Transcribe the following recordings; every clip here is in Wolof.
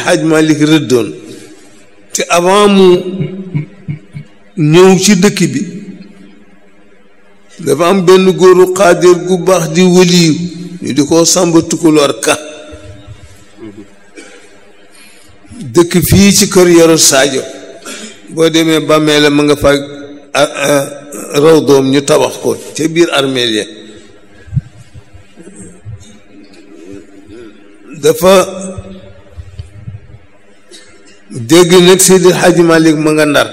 Hadj Malick rëddoon te avant mu ñëw ci dëkk bi dafa am benn góoru xaadir gu baax di wëliyu ñu di ko Samba Tukulóor Ka dëkk fii ci kër Yoro Sadio boo demee bàmmeel ma nga fa raw doom ñu tabax ko ca biir armeel ya dafa dégg nag Seydi Hadji Malick ma nga Ndar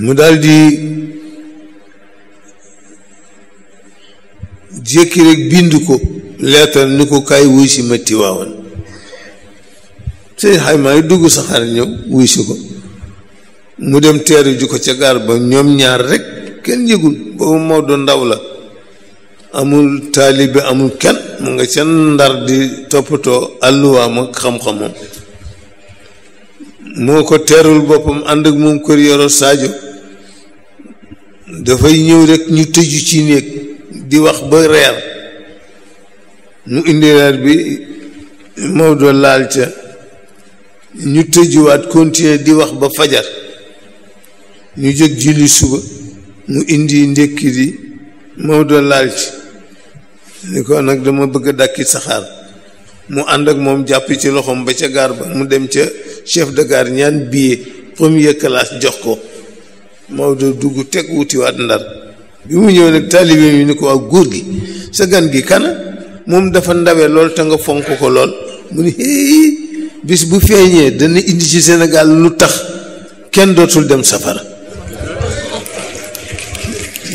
mu daldi jékki rek bind ko leetar ni ko kaay wuy si ma Tiwaawan Seydi Hadji Malick dugg saxaar ñëw wuy si ko mu dem teeru ji ko ca gaar ba ñoom ñaar rek kenn yëgul boobu Maodo ndaw la amul taalibe amul kenn mu nga ca Ndar di toppatoo àlluwaam ak xam-xamam moo ko teerul boppam ànd ak moom kër Yoro Sadio dafay ñëw rek ñu tëju ci néeg di wax ba reer mu indi reer bi Maodo laal ca ñu tëjuwaat continuer di wax ba fajar ñu jóg julli suba mu indi ndékki di Maodo laal ci ni ko nag dama bëgg a dàkki saxaar mu ànd ak moom jàpp ci loxoom ba ca gaar ba mu dem ca chef de gare ñaan billet première classe jox ko Maodo dugg teg wutiwaat Ndar bi mu ñëw nag taalibe yi ni ko waaw góor gi sa gan gi kana moom dafa ndawe lool te nga fonk ko lool mu ni bis bu feeñee dana indi ci Sénégal lu tax kenn dootul dem safara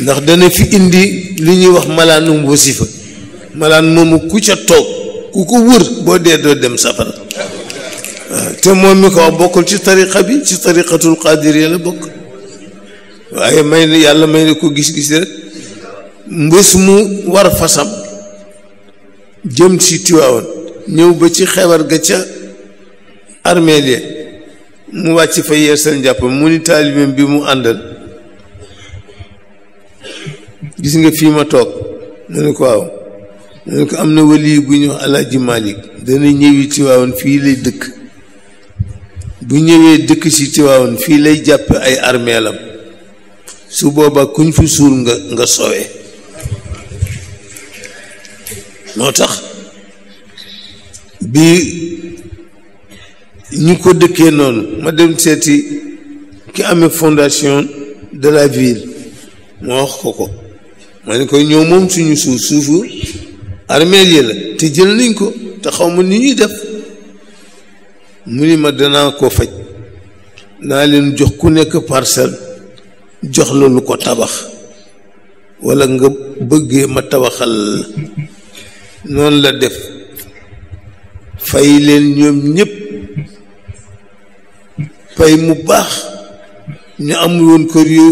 ndax dana fi indi li ñuy wax malaanum wasifa malaan moomu ku ca toog ku ko wër boo dee doo dem safara te moom mi ko wax bokkul ci tariqa bi ci tariqatul qadiriyya la bokk waaye may na yàlla may na ko gis-gis rek mbés mu war fasam jëm ci Tiwaawan ñëw ba ci xebar ga ca armeel ya mu wàcc fa yeesal njàppam mu ni taalibeem bi mu àndal gis nga fii ma toog mu ne ko waaw mu ne ko am na wali bu ñu wax Alaaji Malick dana ñëwi Tiwaawan fii lay dëkk bu ñëwee dëkk ci Tiwaawan fii lay jàpp ay armeelam su boobaa kuñ fi suul nga sowee moo tax bi ñu ko dëkkee noonu ma dem seeti ki amee fondation de la ville ma wax ko ma ne ko ñëw moom suñu suufu armeel yi la te jël nañ ko te xaw ma ni ñuy def mu ni ma danaa ko faj naa leen jox ku nekk parcelle jox la lu ko tabax walla nga bëggee ma tabaxal la noonu la def fay leen ñoom ñépp fay mu baax ñu amul woon kër yu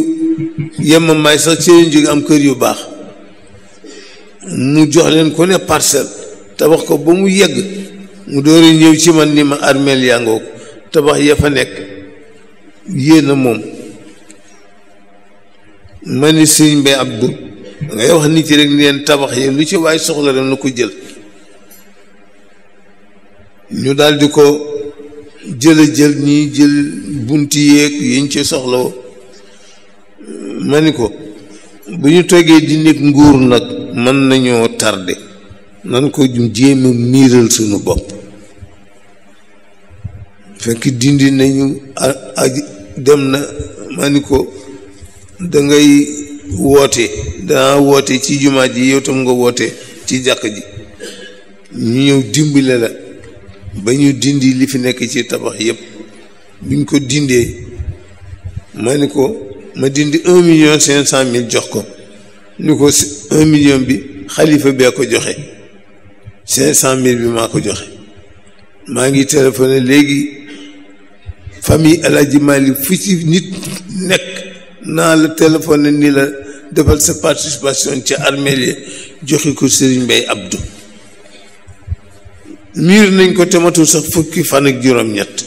yemamaay sax ci leen jóge am kër yu baax mu jox leen ko ne parcelle tabax ko ba mu yegg mu door a ñëw ci man ni ma armeel yaa ngoo ko tabax ya fa nekk yéen a moom ma ni sëñ Mbay Abdou ngay wax nit yi rek ni leen tabax yi lu ci waay soxla rek na ko jël ñu daal di ko jël ñi jël bunti yeeg yiñ ci soxla ma ni ko bu ñu toogee di nekk nguur nag mën nañoo tardé nan ko jéem a miiral suñu bopp fekk dindi nañu dem na ma ni ko dangay woote danaa woote ci jumaa ji yow tam nga woote ci jàkk ji ñu ñëw dimbale la ba ñu dindi li fi nekk ci tabax yépp biñ ko dindee ma ni ko ma dindi 1,5 million jox ko ni ko 1 million bi xalifa bee ko joxe 500,000 bi maa ko joxe maa ngi téléphoné léegi famille El Hadji Malick fu ci nit nekk naa la téléphoné ni la defal sa participation ci armeel yi joxe ko Serigne Mbaye Abdou miir nañ ko te matul sax fukki fan ak juróom-ñett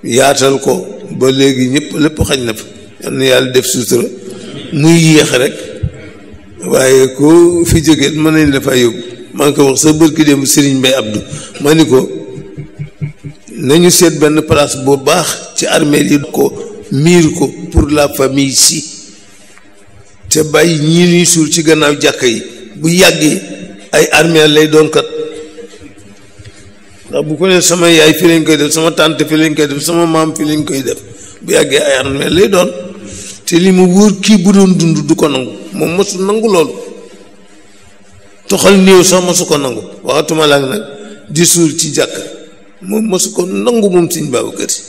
yaatal ko ba léegi ñëpp lépp xañ na fa yal na yàlla def sutura muy yéex rek waaye ko fi jógee mën nañ la fa yóbbu maa ngi ko wax sa bërki dem Serigne Mbaye Abdou ma ni ko nañu seet benn place bu baax ci armeel yi ko miir ko pour la famille si te bàyyi ñii ñuy suul ci gannaaw jàkka yi bu yàggee ay armeel lay doon kat ndax bu ko ne sama yaay fi lañ koy def sama tante fi lañ koy def sama maam fi lañ koy def bu yàggee ay armeel lay doon te li mu wóor kii bu doon dund du ko nangu moom mosu nangu loolu toxal néew sax mosu ko nangu waxatuma laak nag di suul ci jàkka moom mosu ko nangu moom Sëñ Babacar Si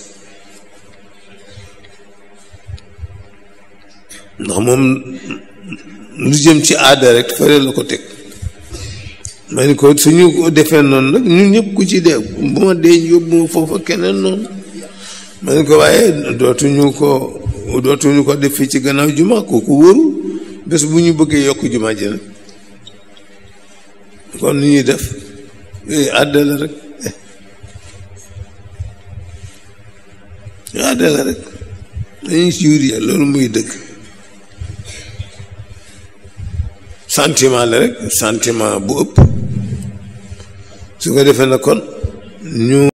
ndax moom lu jëm ci aada rek fële la ko teg ma ni ko suñu ko defee noonu nag ñun ñëpp ku ci dee bu ma dee yóbbu foofa keneen noonu ma ni ko waaye dootuñu ko def fii ci gannaaw juma kooku wóoru bés bu ñu bëggee yokk juma ji nag kon ni ñuy def yooyu aada la rek aada la rek dañuy siwriya loolu muy dëgg sentiment la rek sentiment bu ëpp su ko defee na kon ñu